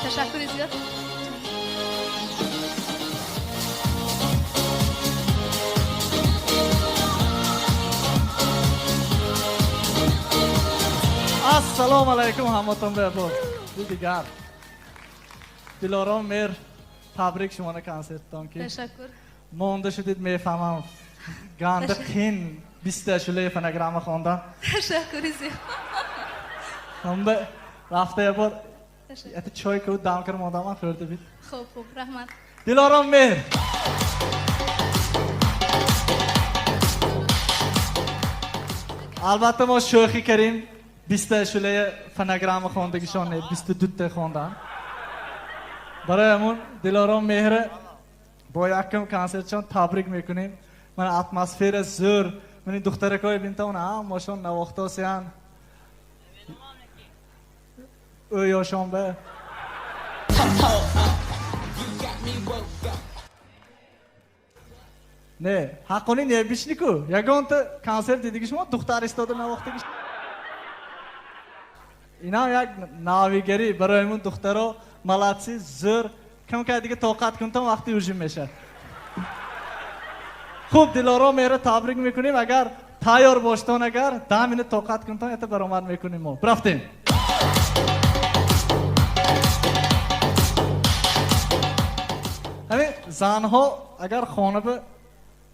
Ташаккури зиёд. Ассалому алайкум ҳаматон бебор. Дигар. Дилором Меҳр, табрик шуморо консерттон ки. Ташаккур. Монда шудид, мефаҳмам. Ганда қин 20 шулаи фонограмма хондан. Ташаккури зиёд. Ҳамба рафта як бор это чой ку дам кар мондам, ман хӯрда бит. Хуб, хуб, раҳмат. Дилором Меҳр. Албатта мо шӯхӣ кардем. 20 шулаи фонограмма хондагишон не, 22 та хондан. Барои ҳамун Дилором Меҳр бо якум консертшон табрик мекунем. Ман атмосфера зӯр. Ман духтаракои бинтон ҳамашон навохтосиян. Ӯ ёшон ба. Не, ҳаққони небишнику. Ягонта консерт дидиги шумо духтар истода навохтагиш. Инам як навигарӣ барои мун духтаро молодцы, зӯр. Кам кай дига тоқат кунтон вақти ужин мешавад. Хуб, Дилором Меҳрро табрик мекунем. Агар тайёр боштон, агар 10 минут тоқат кунтон, это баромад мекунем мо. Рафтем. Ҳамин занҳо агар хона ба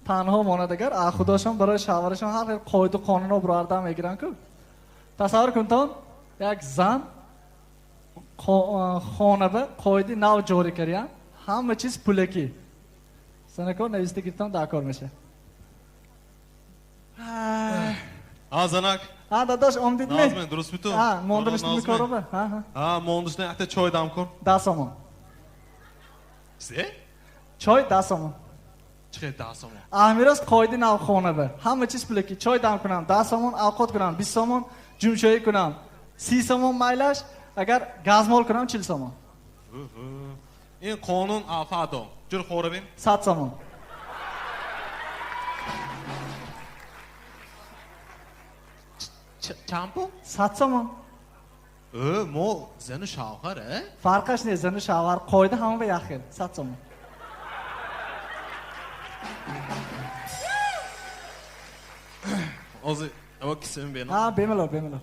танҳо монад, агар худошон барои шавҳарашон ҳар хел қоиду қонунро бароварда мегиранд ку. Тасаввур кунтон, як зан хона ба қоиди нав ҷорӣ кардиян, ҳама чиз пулакӣ. Занако нависта гирифтан дар кор мешавад. А, занак. А, дадош, омдидми? Назми, дуруст биту? А, монда мишдими короба? Ҳа, ҳа. А, мондашна якта чой дам кун. 10 сомон. Се? Чой 10 сомон. Чӣ 10 сомон? Аҳмирос қоиди нав хона ба. Ҳама чиз пулакӣ. Чой дам кунам 10 сомон, авқот кунам 20 сомон, ҷумшоӣ кунам 30 сомон майлаш, агар газмол кунам 40 сомон. Ин қонун афадо. Ҷур хоравем? 100 сомон. Чанд пул? 100 сомон. Мо зану шавҳар, э? Фарқаш нест, зану шавҳар, қоида ҳама ба як хел. 100 сомон. Ҳозир ава кисем бенам. Ҳа, бемалол, бемалол.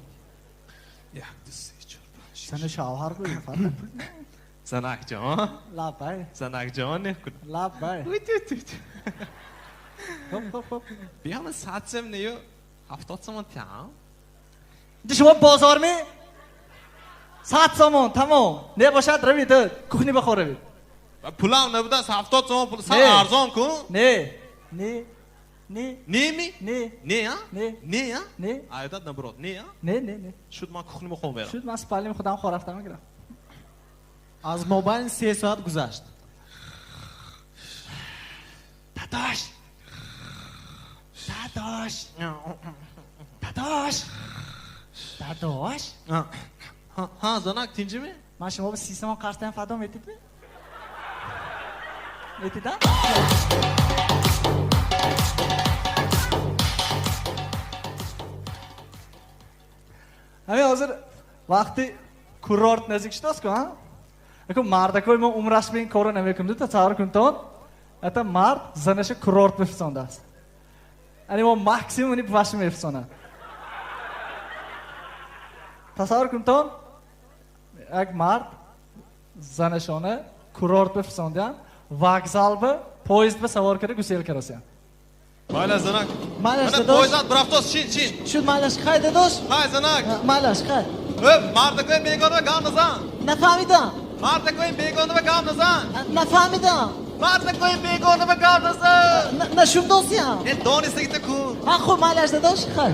1, 2, 3, 4, 5, 6. Зану шавҳар гӯй, фарқ пул. Занакҷон. Лаббай. Занакҷон, не кун. Лаббай. Уй, ту, ту, ту. Хоп, хоп, хоп. Биём 100 сом нею, 70 сомон тиам. Инҷа шумо бозор ми? 100 сомон, тамом. Не бошад, равид, кухни бахор равид. Пулам набудааст, 70 сомон пул, сад арзон кун. Не, не, не. Не ми? Не. Не, а? Не. Не, а? Не. Айдат набурод, не, а? Не, не, не. Шуд ман кухни мехом берам. Шуд ман спални худам хор рафтам мегирам. Аз мобайн 3 соат гузашт. Дадош! Дадош! Дадош! Дадош! Ҳа, занак, тинҷими? Ман шумо ба 30 сомон қарз таям фадо метидми? Метида? Ҳамин ҳозир вақти курорт наздик шудааст ку, ҳа? Аку мардакои мо умраш ба ин корро намекунад. Тасаввур кунтон, ҳатто мард занаша курорт мефисондааст. Ани мо максимум ини буваша мефисонад. Тасаввур кунтон, як мард занашона курорт бифисондиян, вокзал ба поезд ба савор карда гусел карасиян. Майла, занак. Майлаш, Мана дадош. поездат бурафтос, шин, шин. Шуд, майлаш, хай, дадош. Хай, занак. Майлаш, хай. Э, мардакои бегона гап назан. Нафаҳмидам. Мардакои бегона гап назан. Нафаҳмидам. Мардакои бегона гап назан. Нашумдосиям. Э, донистагита кун. Ҳа, хуб, майлаш, дадош, хай.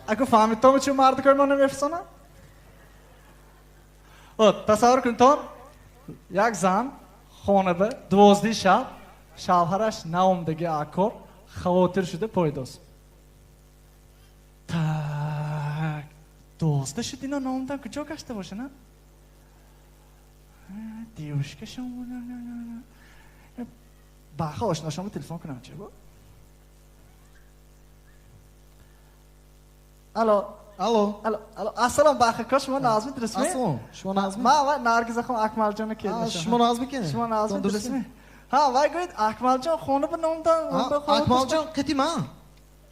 Аку фаҳмидтон чун мардакои мо намефисонанд? От, тасаввур кунтон, як зан хона ба 12 шаб шавҳараш наомдаги акор хавотир шуда пойдост. Так, 12 шуд, ино наомдан куҷо гашта бошанд? Девушкашон. Баха ошношонро телефон кунам, чӣ бо? Алло. Алло. Алло, алло. Ассалом, бахи шумо Назми дурустми? Ассалом. Шумо Назми? Ма ва Наргизахон Акмалҷон келмишам. Шумо Назми кен? Шумо Назми дурустми? Ҳа, вай гӯед Акмалҷон хона ба номдан. Акмалҷон қати ман.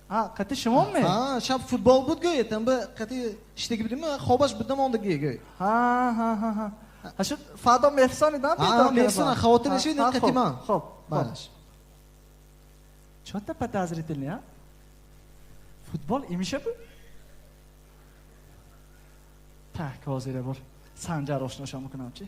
Ҳа, қати шумоми? Ҳа, шаб футбол буд гӯед, амба қати иштаги будим, хобаш будам ондаги гӯед. Ҳа, ҳа, ҳа, ҳа. Ҳа, шуд фардо мефсонидам бедор Ҳа, мефсонам, хавотир нашавед, қати ман. Хоб, хоб. Чё-то подозрительный, а? Футбол имиша буд? Так, ҳозир бор. Санҷар ошношам мекунам чи?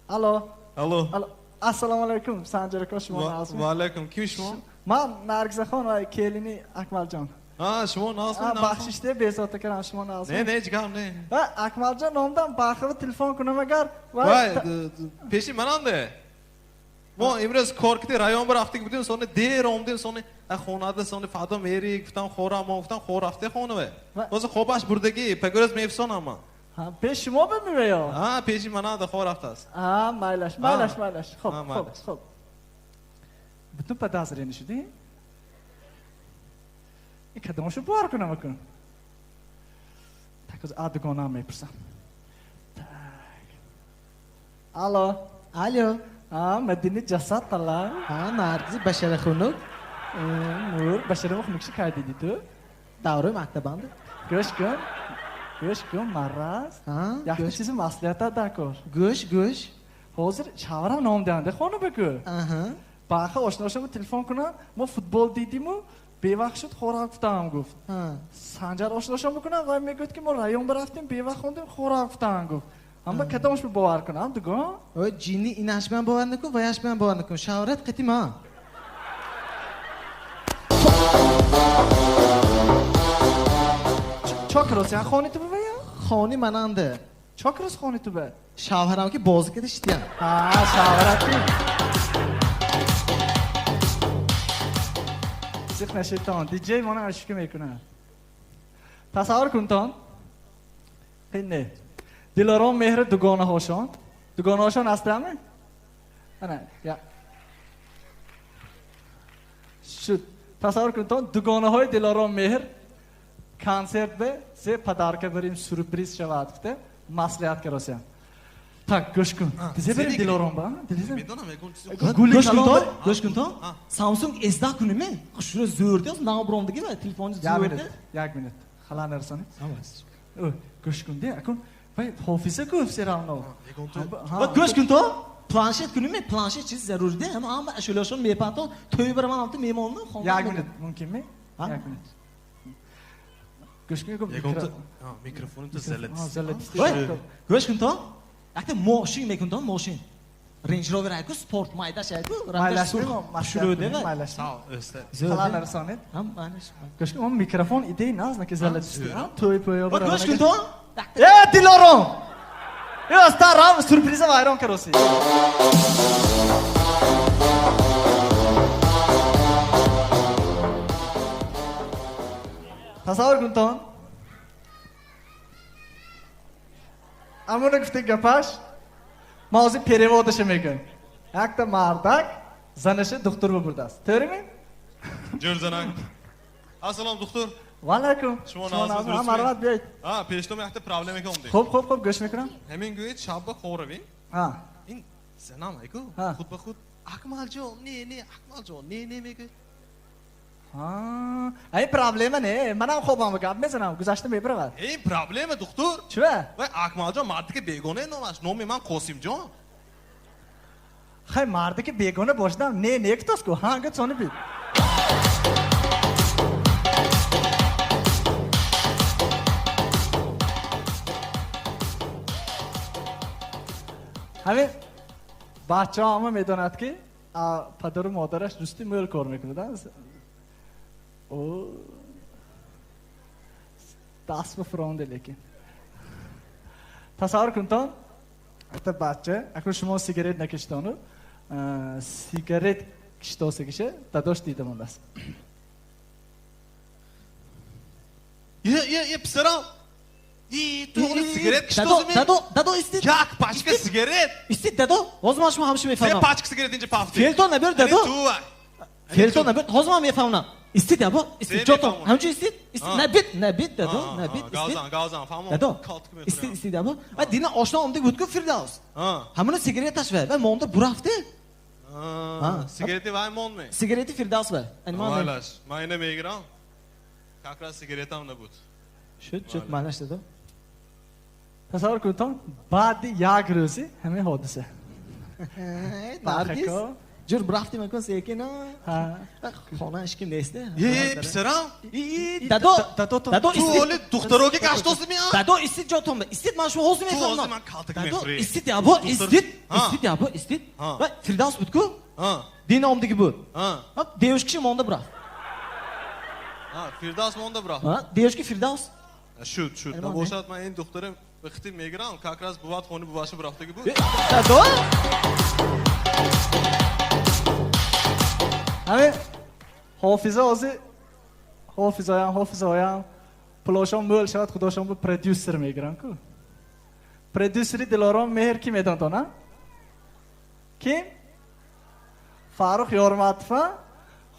Алло. Алло. Алло. Ассалому алайкум, Санҷар ака, шумо Назми? Ва алайкум. Ким шумо? Ман Наргизахон ва келини Акмалҷон. А, шумо Назми? Бахшиште безота кардам, шумо Назми. Не, не, ҳеҷ гап не. Ва Акмалҷон номдан бахива телефон кунам агар. Вай, пеши мананде. Мо имрӯз кор кити район барафтик будем, сони дер омдем, сони хонада, сони фардо мери, гуфтам хорам, мо гуфтам хор рафте хонаве. Боз хобаш бурдагӣ, пагӯраз мефсонам ман. Ҳа, пеш шумо бимеё? Ҳа, пеши мананда хор рафтааст. Ҳа, майлаш, майлаш, майлаш. Хоб, хоб, хоб. Бутун подозрение шудӣ? Ин кадомашо бовар кунам акун? Так, аз дугонаам мепурсам. Так. Алло. Алло. А, Мадини ҷасад тала. Ҳа, Наргизи башара хунук. Мур, башара хунук чи кай диди ту? Давраи мактабанда. Гӯш кун. Гӯш кун, мараз. Якта чизи маслиҳата дакор. Гӯш, гӯш. Ҳозир шаврам ном диҳанда хона бигӯ. Аҳа. Баха ошношаму телефон кунам, мо футбол дидиму бевақт шуд хорак гуфтаам гуфт. Санҷар ошношам бикунам ва мегӯяд ки мо район барафтем, бевақт хондем, хорак гуфтаам гуфт. Ҳама кадомаш бовар кунам, дугон? Ой, ҷинни инаш ман бовар накун, ваяш ман бовар накун. Шаврат қати ман. Чокрос, я хони ту бая? Хони мананде. Чокрос хони ту ба? Шавҳарам ки бозӣ када шитян. Ҳа, шавҳарат ки. Зиқ нашитон, диджей мона ашки мекунад. Тасаввур кунтон. Қинне. Дилором меҳри дугонаҳошон. Дугонаҳошон ҳастами? Ана, я. Шуд. Тасаввур кунтон, дугонаҳои Дилором меҳр консерт бе се подарка барим сюрприз шавад гуфта маслиҳат каросям. Так, гӯш кун. Дизе барим Дилором ба? Дизе? Медонам, ягон чиз. Гӯш кун то, гӯш кун то. Samsung S10 куними? Хушро зӯрди, нав бромдиги ва телефони зӯрди. Як минут. Хала нарасонед. Гӯш кун, де, акун вай ҳофиза гуфт все равно. Ва гӯш кун то, планшет куними? Планшет чиз зарур де, ҳама ашӯлашон мепантон, тӯй бараман ҳамта меҳмонни хона. Як минут, мумкинми? Як минут. Гӯш кун, микрофонито залатист. Гӯш кун то, якта мошин мекун то, мошин. Range Rover айку, спорт майдаш айку, майлаш, майлаш. Хала нарасонед. Гӯш кун, он микрофон идеи наз наки залатист. Тӯй пӯё бараман. Гӯш кун то. Э, Дилором! Э, аста рам сюрприза вайрон кароси. Тасаввур кунтон. Амона гуфти гапаш, ман ҳозир переводаша мегӯям. Якта мардак занаша духтур бибурдааст. To'g'rimi? Ҷур занак. Ассалом, духтур. Ва алайкум. Шумо Назми дурустми? Марҳамат, биёед. Ҳа, пештом якта проблема ки омдем. Хуб, хуб, хуб, гӯш мекунам. Ҳамин гӯед шабба хоравем. Ҳа. Ин занам айку, худ ба худ Акмалҷон, не, не, Акмалҷон, не, не мегӯяд. Ҳа, ин проблема не, манам хобам гап мезанам, гузашта мебаравад. Ин проблема, духтур. Чува? Вай Акмалҷон марди бегона номаш, номи ман Қосимҷон. Хай марди ки бегона бошадам, не, не гуфтост ку, ҳа, гуфт сони бид. Ҳамин бачаҳо ҳама медонад ки падару модараш русти мӯл кор мекунад. О, даст ба фуронде лекин. Тасаввур кунтон, якта бача, акнун шумо сигарет накиштону, сигарет киштосагиша дадош дида мондааст. Е, е, е, писарам! И, тоғри сигарет киштозими? Дадо, дадо, истид. Як пачка сигарет! Истид, дадо, ҳозир ман шумо ҳамаша мефаҳмам. Се пачка сигарет инҷа пафти. Фелтон набер, дадо. Фелтон набер, ҳозир ман мефаҳмам. Истид ябо, истид ҷотон. Ҳамчун истид, истид набит, набит дадо, набит истид. Гавзан, гавзан, фаҳмон. Дадо, истид, истид ябо. Ва дина ошно омдик буд ку Фирдавс. Ҳамуна сигареташ ва, ва монда бурафти. Сигарети вай мондми? Сигарети Фирдавс ва. Майлаш, ман ина мегирам. Как раз сигаретам набуд. Шуд, шуд, майлаш дадо. Тасаввур кунед, баъди як рӯзи ҳамин ҳодиса. Наргиз, ҷур бурафти макун секин. Хона ҳеч ким нест. Е, писарам. Дадо, дадо, ту оли духтароги гаштоси миа? Дадо, истид ҷотон. Истид ман шумо ҳозир мефаҳмам. Ту ҳозир ман калтак мехӯрӣ. Дадо, истид ябо, истид, истид ябо, истид. Ва Фирдавс буд ку? Дина омдиги буд. Девушкаши монда бурафт. Фирдавс монда бурафт. Девушки Фирдавс. Шуд, шуд. Набошад ман ин духтарам вақти мегирам, как раз бувад хони буваша бурафтаги буд. Дадо? Ҳамин ҳофиза ҳозир ҳофизоям, ҳофизоям пулошон мӯл шавад, худошон бу продюсер мегирам ку. Продюсери Дилором Меҳр ки медонтон, а? Ким? Фаррух Ёрматов, а?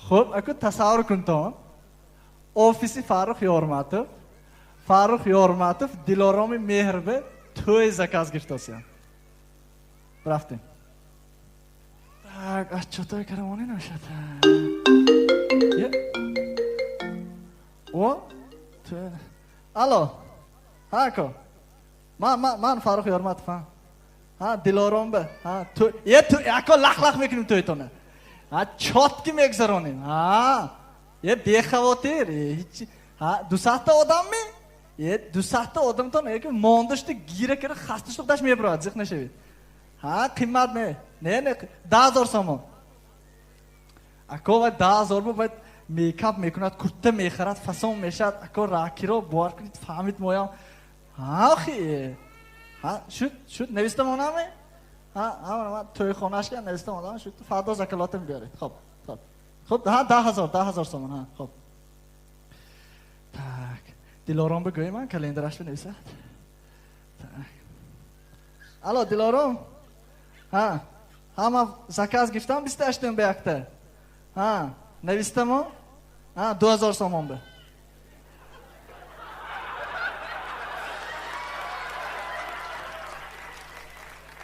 Хуб, аку тасаввур кунтон. Офиси Фаррух Ёрматов. Фаррух Ёрматов Дилороми Меҳр бе тӯй заказ гирифтосиям. Рафтем. Так, аз чотой карамони нашад. О? Алло. Ҳа, ако. Ман Фаррух Ёрматов, ҳа. Ҳа, Дилором бе. Ҳа, тӯй. Е, тӯй, ако лах-лах мекунем тӯйтона. Ҳа, чотки мегузаронем. Ҳа. Е, бехавотир. Ҳеч. Ҳа, 200 одам ми? Е, 200 одамтон е ки мондашти гира кара хаста шуд даш мебарад, зиқ нашавед. Ҳа, қимат не. Не, не, 10000 сомон. Ако ва 10000 бу баъд мейкап мекунад, курта мехарад, фасон мешавад. Ако ракиро бовар кунед, фаҳмид моям. Ҳа, охи. Ҳа, шуд, шуд, нависта монаме? Ҳа, ҳа, ман тӯйхонаш ка нависта монам, шуд. Фардо закалотам биёред. Хоб, хоб. Хоб, ҳа, 10000, 10000 сомон, ҳа, хоб. Так, Дилором бигӯй ман календараш бинависад. Так. Алло, Дилором? Ҳа, ҳа, ман заказ гирифтам 28 ба якта. Ҳа, навистамо? Ҳа, 2000 сомон бе.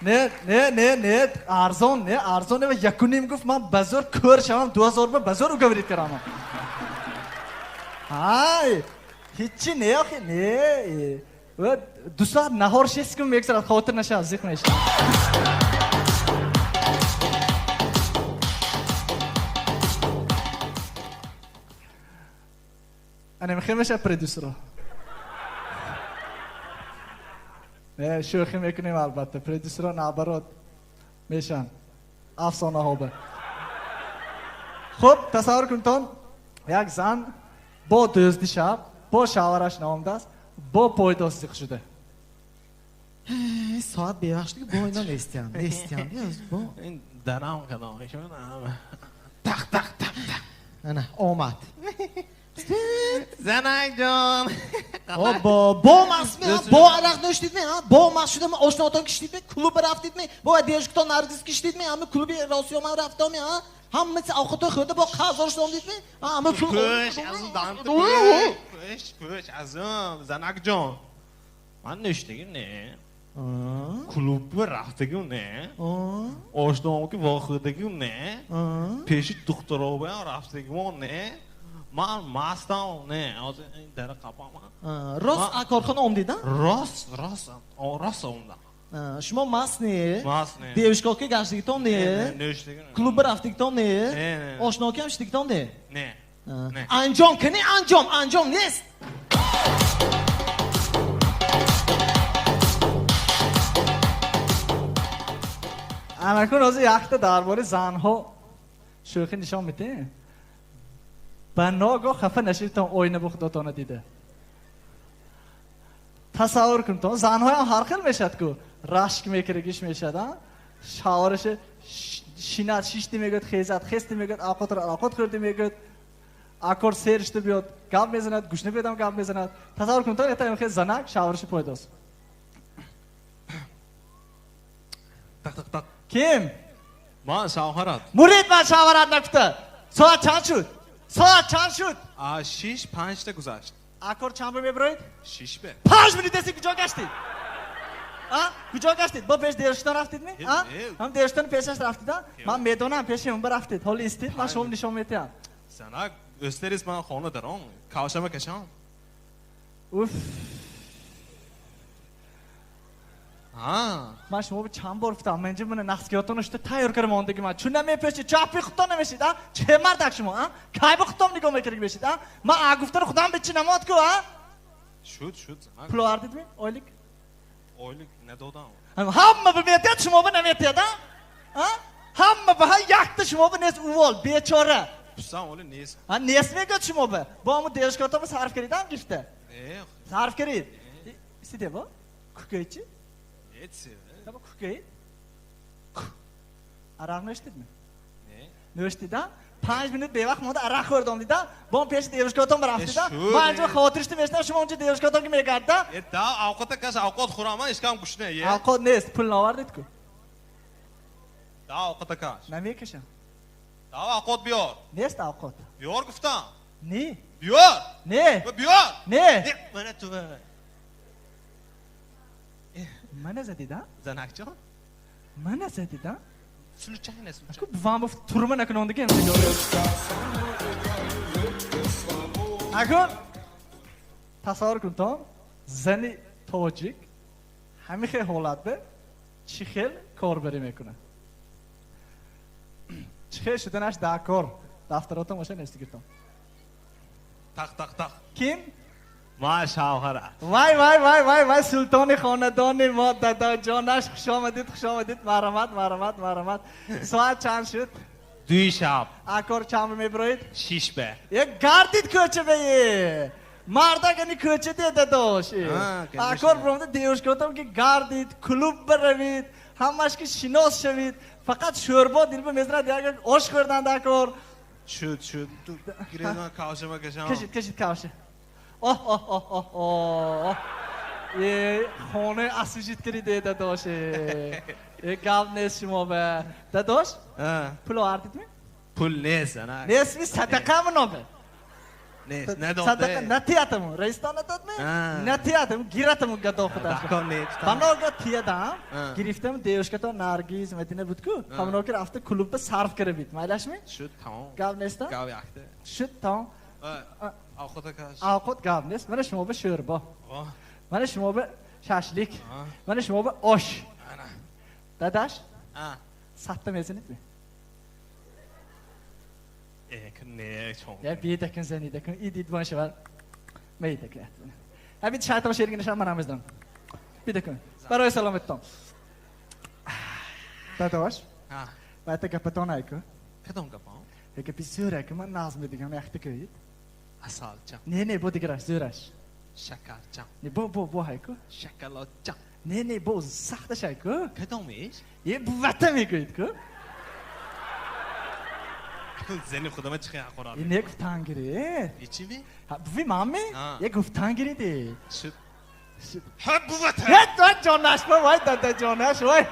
Не, не, не, не, арзон, не, арзон, не, якуним гуфт, ман ба зӯр кӯр шавам, 2000 ба зӯр уговорит карам. Ҳай, ҳичи не, охи, не. 2 соат наҳор шест кун мегузарад, хотир нашавад, зиқ мешавад. Ана мехоҳем мешавад продюсерро. Не, шӯхӣ мекунем албатта. Продюсерро наоборот мешаванд. Афсонаҳо ба. Хуб, тасаввур кунтон, як зан бо дӯзди шаб, бо шавҳараш наомадааст, бо пойдоз зиқ шуда. Соат бевақт бо ино нестиям, нестиям. Ин дарам кадом мешавад. Тақ тақ тақ тақ. Ана, омад. Занакҷон. Бо, бо маст ме, бо арақ нӯшидед ме, бо маст шуда ме, ошнотон киштид ме, клуб рафтид ме, бо девушкатон Наргиз киштид ме, ҳама клуби Росиёман рафтам ме, ҳамаси овқатҳои хӯрда бо қарздор шудам дид ме, ҳама пул. Кӯш, азм данти кӯш, кӯш, азм, занакҷон. Ман нӯшидагим не. Клуб рафтагим не. Ошномки вохӯрдагим не. Пеши духтаробаям рафтагим не. Ман мастам, не, ҳозир дара қапам. Рост корхона омдид, а? Рост, рост, рост омдам. Шумо маст не? Маст не. Девушкаки гаштагитон не? Нӯшидагим. Клуб рафтагитон не? Не. Ошнокиам шидагитон не? Не. Анҷом кани, анҷом, анҷом нест. Анакун ҳозир якта дар бораи занҳо шӯхӣ нишон медиҳем. Ба ногоҳ хафа нашидтон оина бо худотона дида. Тасаввур кунтон, занҳоям ҳар хел мешавад ку. Рашк мекардагиш мешавад, а? Шавҳараш шинад, шишти мегӯяд, хезад, хести мегӯяд, авқотро авқот хӯрди мегӯяд, акор сер шуда биёд, гап мезанад, гӯшна биёдам гап мезанад. Тасаввур кунтон, якта мехез занак шавҳараш пойдост. Тақ тақ тақ. Ким? Ман шавҳарат. Мурид ман шавҳарат нагуфта. Соат чанд шуд? Соат чанд шуд? 6:05 гузашт. Акор чанд ба меброид? 6 бе. 5 минут деси куҷо гаштид? Куҷо гаштид? Бо пеш девушкатон рафтид ми? Ҳам девушкатон пешаш рафтид, а? Ман медонам пеши он рафтид. Ҳоли истид, ман шумо нишон медиҳам. Занак, өстерис ман хона даром, кавшама кашам. Уф. Ман шумо чанд бор гуфтам, ман инҷа мана нақскиётонро шута тайёр кара мондагӣ ман. Чун намепешид, чапи худтон намешид, а? Че мардак шумо, а? Кай ба худтон нигоҳ мекард мешид, а? Ман а гуфтани худам бичи намод ку, а? Шуд, шуд, занак. Пул овардид ми? Ойлик? Ойлик надодам. Ҳамма ба метиҳад, шумо ба наметиҳад, а? Ҳамма ба ҳа якта шумо ба нест увол, бечора. Пусам оли нест. А нест мегӯяд шумо ба. Бо ҳамун девушкатон ба сарф каридам гифта. Сарф карид. Сиде бо? Кукӯйчи? Таба кукӯй? Арақ нӯштид ми? Нӯштид, а? 5 минут бевақт монда арақ хӯрдам дида. Бо пеши девушкатон рафтида. Ман инҷо хотиршта мешинам, шумо онҷо девушкатон ки мегардда. Да, авқота каш авқот хӯрам, ман ишкам гушна, е. Авқот нест, пул наовардид ку. Да, авқота каш. Намекашам. Да, авқот биёр. Нест авқот. Биёр гуфтам. Не. Биёр. Не. Биёр. Не. Мана ту. Мана задид, а? Занакҷон? Мана задид, а? Случайно, случайно. Аку бувам буфт турма накунондиги эм. Акун тасаввур кун то зани тоҷик ҳамин хел ҳолат бе чӣ хел корбарӣ мекунад. Чӣ хел шуданаш дар кор дафтаротон боша нестигиртон. Тақ тақ тақ. Ким? Ма шавҳара. Вай вай вай вай вай султони хонадони мо дадаҷонаш хуш омадид, хуш омадид. Марҳамат, марҳамат, марҳамат. Соат чанд шуд? 2 шаб. Акор чанд меброид? 6 бе. Е гардид кӯча бе. Мардак ани кӯча де дадош. Акор бромда девушкатон ки гардид, клуб баравид, ҳамаш ки шинос шавид. Фақат шӯрбо дилба мезанад, як ош хӯрдан акор. Шуд, шуд. Ту гиред кавшама кашам. Кашид, кашид кавша. Оҳ, оҳ, оҳ, оҳ, оҳ. Е, хона асвижит кардид, дадош. Е, гап нест шумо бе. Дадош? Пул овардид ми? Пул нест, ана. Нест ми, садақа мано бе. Нест, надод. Садақа натиятаму. Раистон надод ми? Натиятаму, гиратаму гадо худаш. Дакон нест. Банога тиядам, гирифтам девушкато Наргиз, Мадина буд ку. Ҳамоно ки рафта клуб сарф кара бит. Майлаш ми? Шуд, тамом. Гап нест? Гап якта. Шуд, тамом. Авқота каш. Авқот гап нест. Мана шумо ба шӯрбо. Мана шумо ба шашлик. Мана шумо ба ош. Дадаш? Сатта мезанед ми? Не, чон. Я бедакун занидакун идид бон шавад. Мейдакун. Ҳамин шайтон шергинашам манам мезанам. Бидакун. Барои саломаттон. Дадаш? Баъд гапатон айку. Кадом гапам? Гапи зӯр айку, ман назм медигам, яхта кӯед. Асалчам. Не, не, бо дигараш, зӯраш. Шакарчам. Не, бо, бо, бо хайку. Шоколадчам. Не, не, бо сахташ айку. Кадомиш? Е, бувата мегӯед ку. Зани худама чӣ хӯрад? Не гуфтан гиред. И чӣ ми? Буви ман ми? Е, гуфтан гириди. Шуд. Ҳа, бувата! Е, вай ҷонаш, вай дада ҷонаш, вай.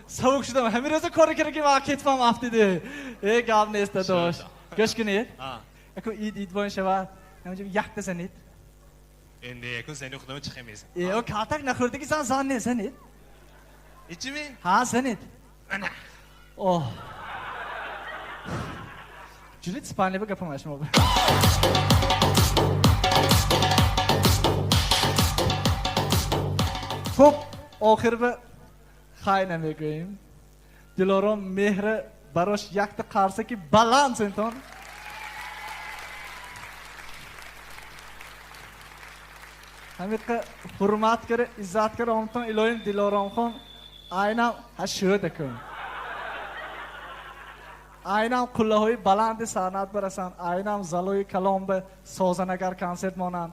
Савук шудам. Ҳамин рӯза коре кара ки ма кетфам афтиди. Е, гап нест, дадош. Гӯш кунед. Аку ид ид бон шавад. Ҳаминҷо якта занед. Не, аку зани худама чӣ мезанад? Е, о калтак нахӯрдаги зан зан не, занед. И чӣ ми? Ҳа, занед. Ана. Оҳ. Ҷулит спальня ба гапам шумо. Хуб, охир ба хай намегӯем. Дилором меҳра барош якта қарсаки баланд сентон. Ҳамиқа ҳурмат кара, иззат кара омтон илоҳим Дилоромхон айнам ҳа шӯда кун. Айнам қуллаҳои баланди санъат барасанд, айнам залои калом ба созанагар консерт монанд.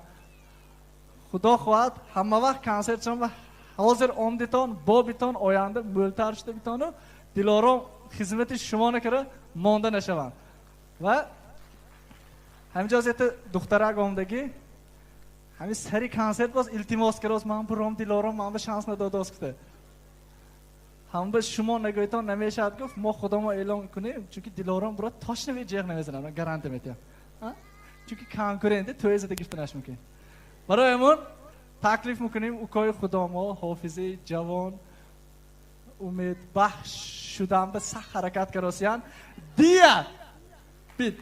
Худо хоҳад ҳама вақт консертшон ба ҳозир омдитон, бобитон, оянда мӯлтар шуда битону Дилором хизмати шумо накара монда нашаванд. Ва ҳаминҷо зета духтарак омдагӣ ҳамин сари консерт боз илтимос кароз ман буром Дилором ман ба шанс надодоз гуфта. Ҳам ба шумо нагӯйтон намешавад, гуфт, мо худамо эълон кунем, чунки Дилором бирод точно ҷеғ намезанад, ман гарантия метиҳам. Чунки конкурент тӯй зада гирифтанаш мумкин. Барои ҳамон таклиф мекунем укои худомо, ҳофизи ҷавон, умедбахш шудан ба сахт ҳаракат каросиян. Дия бит.